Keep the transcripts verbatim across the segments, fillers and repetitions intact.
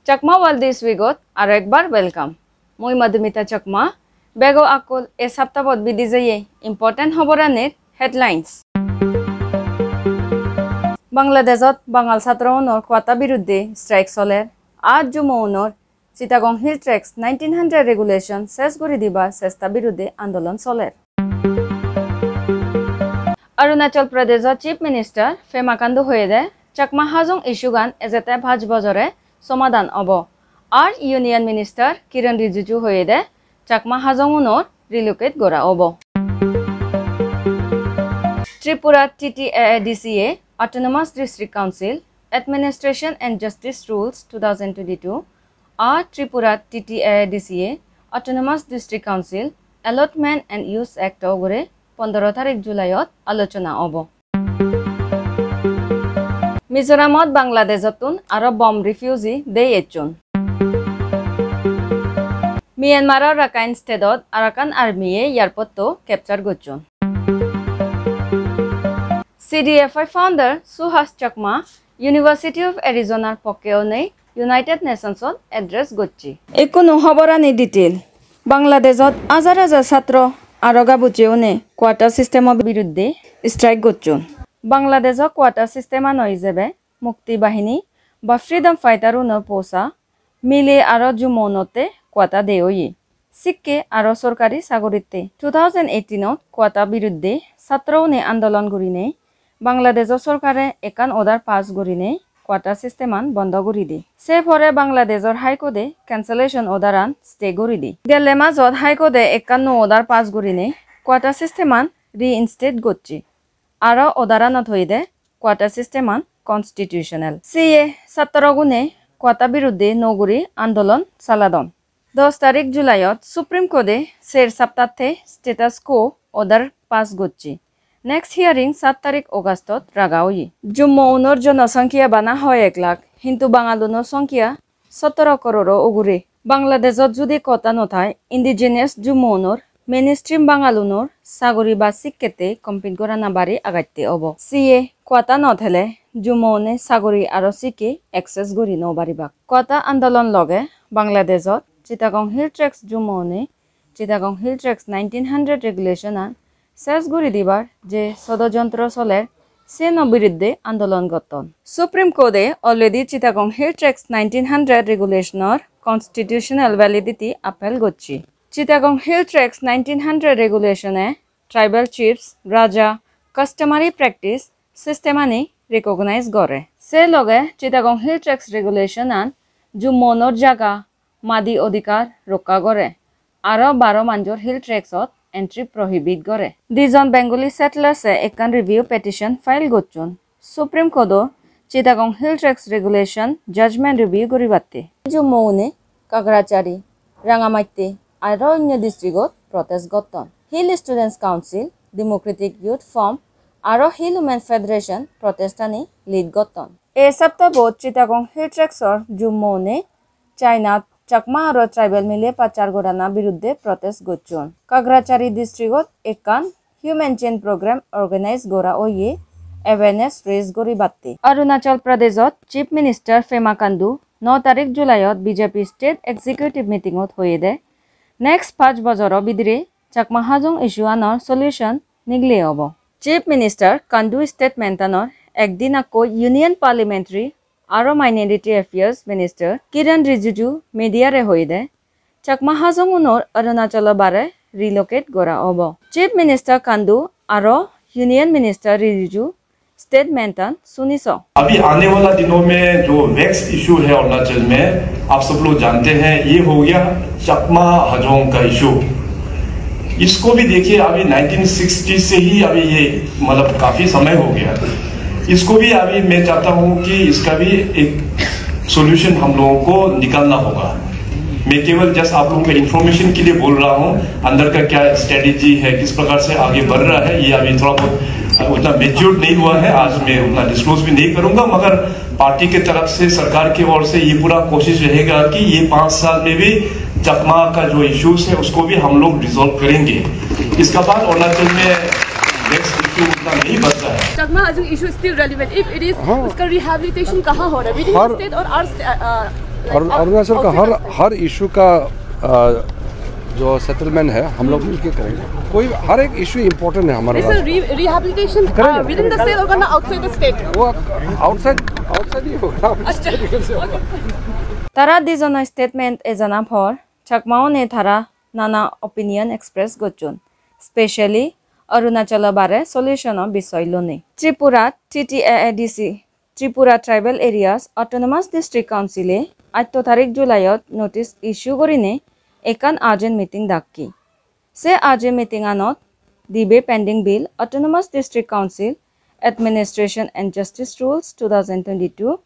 Chakma World This Week-ot aro ekbar welcome. Mui Madhumita Chakma, bego akkol e saptabot bidi jeye important hoboranir headlines. Bangladeshot Bangal satro unor quota biruddhe strike soler, ar Jummo unor Chittagong Hill Tracts nineteen hundred regulation ses guri dibar chesta biruddhe andolon soler. Arunachal Pradeshor Chief Minister Pema Khandu hoyede, Chakma Hajong issue gan ejette pach bojore somadan obo. Ar Union Minister Kiren Rijiju hoyede, Chakma Hajong unor relocate gora obo. Tripura T T A A D C A, Autonomous District Council, Administration and Justice Rules two thousand twenty-two, ar Tripura T T A A D C A, Autonomous District Council, Allotment and Use Act ugure pondro tarik July-ot alochona obo. Mizoramot Bangladeshottun aro bomb refugee dei ecchon. Myanmar-or Rakhine State-ot Arakan Army-ye airport-to capture gocchon. C D F I founder Suhas Chakma University of Arizona-r pokke onei United Nations-ot address gocche. Ikkunu hoborani detail. Bangladeshot hajar hajar satro aro gabucche une quota system-o biruddhe strike gocchon. Bangladeshot quota system-ano ijebe Mukti Bahini ba freedom fighter-uno posa mile aro Jummo unotte quota de oye. Sikke aro sorkari sagoritte. Two thousand eighteen-ot quota biruddhe satro une andolon gurinei Bangladesh-o sorkare ekkan order pass gurinei quota system-an bondo guri di. Se pore Bangladesh-or High Court-e cancellation order-an stay guri di. Gelle majot High Court-e ekkan nuo order pass gurinei quota system-an reinstate gocche. Aro order-anot hoyede quota system-an constitutional. Siye satro gune quota biruddhe nuo guri andolon saladon. Dos tarik July-ot Supreme Court-e ser saptatte status quo order pass gocche. Next hearing saat tarik August-ot raga oye. Jummo unor jonosongkya bana hoi ek lakh, hintu Bangalunor songkya sotoro kororo ugure. Bangladeshot judi quota no thai, indigenous Jummo unor mainstream Bangalunor sagori ba sikkette compete gorana bari agatte obo. Siye quota no thele Jummo une sagori aro sikke access guri no paribak. Quota andolon loge Bangladeshot Chittagong Hill Tracts Jummo une Chittagong Hill Tracts nineteen hundred regulation-an ses guri dibar je sodojontro soler, seno biruddhe andolon gotton. Supreme Court-e already Chittagong Hill Tracts nineteen hundred regulation-or constitutional validity upheld gocche. Chittagong Hill Tracts nineteen hundred regulation-e tribal chiefs, raja, customary practice system-ani recognize gore. Se loge Chittagong Hill Tracts regulation-an Jummo unor jaga, madi odhikar rokka gore, aro baro manjor Hill Tracts-ot entry prohibit gore. Dijon Bengali settlers-e ekkan review petition file gocchon Supreme Court-o Chittagong Hill Tracts regulation judgment review guribatte. Jummo une Kagrachari, Rangamatte aro onyo district-ot protest gotton. Hill Students Council, Democratic Youth Forum aro Hill Women Federation protest-ani lead gotton. Ei saptabot Chittagong Hill Tracts-or Jummo une China-t Chakma aro tribal mile pachar gorana biruddhe protest gocchon. Kagrachari district-ot ekkan Human Chain Program organize gora oye awareness raise guribatte. Arunachal Pradeshot Chief Minister Pema Khandu no tarik July-ot B J P State Executive Meeting-ot hoyede, next pach bojoro bidire Chakma Hajong issue-anor solution nigle obo. Chief Minister Khandu statement-anor ekdin akko Union Parliamentary aro Minority Affairs Minister Kiren Rijiju media-re hoyede, Chakma Hajong unor Arunachalo bare relocate gora obo. Chief Minister Khandu aro Union Minister Rijiju statement-an suniso. अभी आने वाला दिनों में जो wax issue है अरुणाचल में, आप सब लोग जानते हैं, ये हो गया चकमा हजोंग का इशू। इसको भी देखिए, अभी नाइनटीन सिक्सटी से ही अभी ये, मतलब, काफी समय हो गया। इसको भी अभी मैं चाहता हूँ कि इसका भी एक सॉल्यूशन हम लोगों को निकालना होगा। मैं केवल जस्ट आप लोगों को इन्फॉर्मेशन के लिए बोल रहा हूँ, अंदर का क्या स्ट्रेटेजी है, किस प्रकार से आगे बढ़ रहा है, ये अभी थोड़ा बहुत उतना मैच्योर नहीं हुआ है। आज मैं उतना डिस्क्लोज भी नहीं करूँगा, मगर पार्टी की तरफ से, सरकार की ओर से ये पूरा कोशिश रहेगा कि ये पाँच साल में भी चकमा का जो इश्यूज है, उसको भी हम लोग रिजॉल्व करेंगे। इसका बाद अरुणाचल में वेक्स इशू उतना नहीं बनता है। Chakma Hajong issue is still relevant. If it is, हाँ। उसका रिहैबिलिटेशन कहाँ हो रहा है? Within हर state और आउट स्टेट, अ, अ, और अरुणाचल का हर हर इशू का अ, जो सेटलमेंट है, हम लोग मिलके करेंगे। कोई हर एक इशू इंपॉर्टेंट है हमारे लिए। Rehabilitation within the state or gonna outside the state? वो आउटसाइड आउटसाइड ही होगा। Tara dijono statement ejana por Chakmaune tara nana opinion express gocchon, specially Arunachalo bare solution o bisoy lone. Tripura T T A A D C, Tripura Tribal Areas Autonomous District Council e atto tarik July ot notice issue gorine ekkan urgent meeting dakke. Se urgent meeting anot dibe pending bill, Autonomous District Council Administration and Justice Rules two thousand twenty-two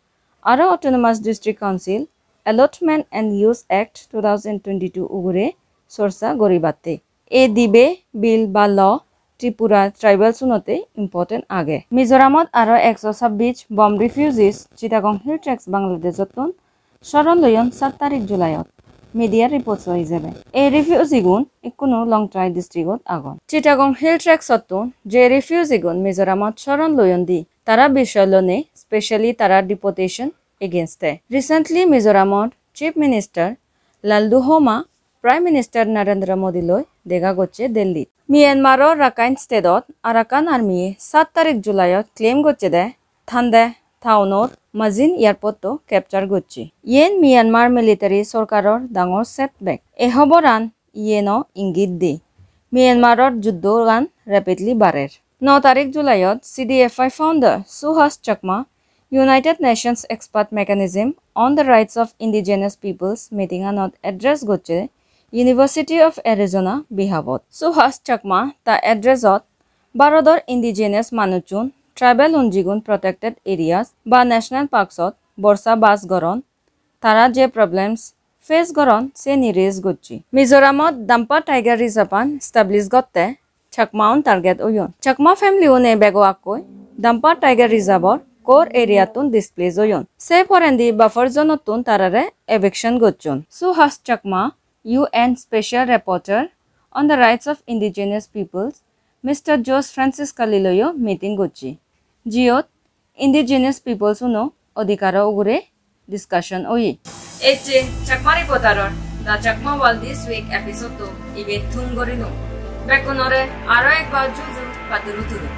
aro Autonomous District Council Allotment and Use Act two thousand twenty-two ugure sorsa guribatte. Ei dibe bill ba law Tripura tribal sunotte important age. Mizoramot aro ekso sabbis bomb refugees Chittagong Hill Tracts Bangladesh ottun soron loyon saat tarik July ot. Media reports o ijebe, ei refugee gun ikkunu Longtrai district ot agon. Chittagong Hill Tracts ottun je refugee gun Mizoramot soron loyon di, tara bisoy lone, specially tara deportation against e. Recently Mizoramot Chief Minister Lalduhoma Prime Minister Narendra Modi loi dega gocche Delhi. Myanmar o Rakhine State ot Arakan Army e saat tarik July ot claim gocche de Thandhe town ot Majin airport o capture gocche. Yen Myanmar military sorkaror dangor setback. E hoboran yen o ingit de Myanmar or juddo gan rapidly barer. No tarik July ot C D F I founder Suhas Chakma United Nations Expert Mechanism on the Rights of Indigenous Peoples meeting anot address gocche University of Arizona behalf ot. Suhas Chakma ta address ot Bharodor indigenous manuchun tribal un jigun protected areas ba national parks ot borsa bas goron, tara je problems face goron seni raise gocche. Mizoramot Dampa Tiger Reserve an establish gotte Chakma un target oyon. Chakma family une bego akkoi Dampa Tiger Reserve or core area tun displace oyon. Se porendi buffer zone ottun tarare eviction gocchon. Suhas Chakma, U N Special Rapporteur on the Rights of Indigenous Peoples, Mister Josh Franciscalli loiyo meeting gocche, jiyot indigenous peoples uno odhikaro ugure discussion oye. Ecche Chakma Reporter or The Chakma World This Week episode to ibe thum gorino. Bekkunore aro ekbar juju patturu turu.